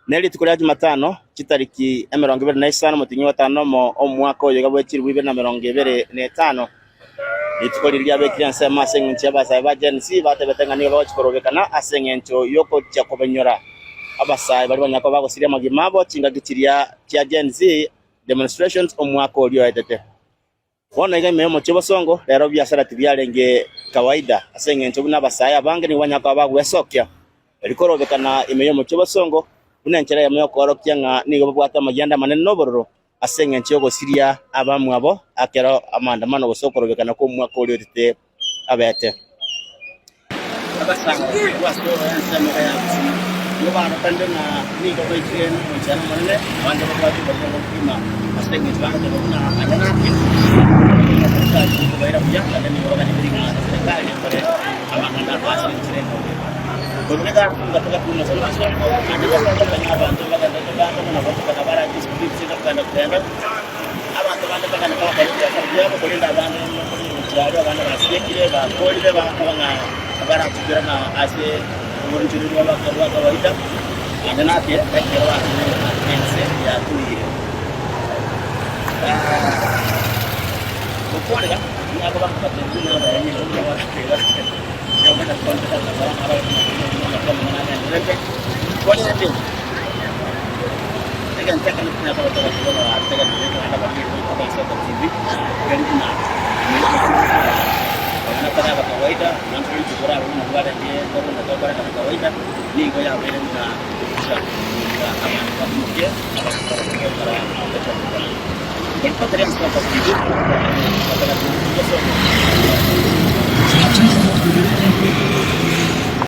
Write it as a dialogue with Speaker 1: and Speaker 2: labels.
Speaker 1: Ne rituko ria Jumatano, chitariki 25 omotienyi o gatano nomo omwaka oyo iga bwe chilifu ibere na 25, rituko riria riabekire ensemo ase engencho y'abasae ba Gen Z batebete ng'a nigo bagochia korobekana ase engencho y'ogochia kobenyora abasae baria banyara koba bagosiria amagima abo chingaki chiria chia Gen Z demonstrations omwaka oria oetete. Bono iga ime y'omochie o bosongo, rero biasara tibiarenge kawaida, ase engencho buna abasae abange nigo banyara koba bagwesokia erio korobekana ime y'omochie o bosongo buna enchera eyemo y'okoorokia ng'a nigo babwate amayianda amanene na obororo ase engencho y'ogosiria abamwabo ekero amaandamano gose okorobekana kw'omwaka oria otete abete. Abasae korwa ase ensemo ya Gusii nigo barokanire ng'a nigo baikire nomoichano omonene, abande babwate oborimo bw'okogima ase engencho bagoteba buna aya nake serikali tekobaira buya, naende nigo baganetie ng'a eserekari ekore amang'ana ase enchera enonge. Korwa iga ngatoka omochie o Bosongo, naende ngatoka abanto bagenderete koandamana gotoka barake streets bakogenda kogenda. Abanto bande bakagenda bagakora ebiasara biabo, korende abande nigo gochia aria abande basiekire, bakorire, bakaba ng'a barachikerana ase oboronchereria bwa kawaida, naende nake ekero batebiire ng'a ense yaturire. Gokwanera nigo bakobatebia buna abaremi buna barateba, Korende egento ekemo tinyara goteba igoro ategererete naende ababiri goika ase TV, keri buna amang'ana tari aba kawaida, naende rituko rabo buna bwarenge korende tokorekana kawaida, nigo yabeire buna gocha goika abanto batimoke abanto gokora gochorokana. Korende tari ase TV,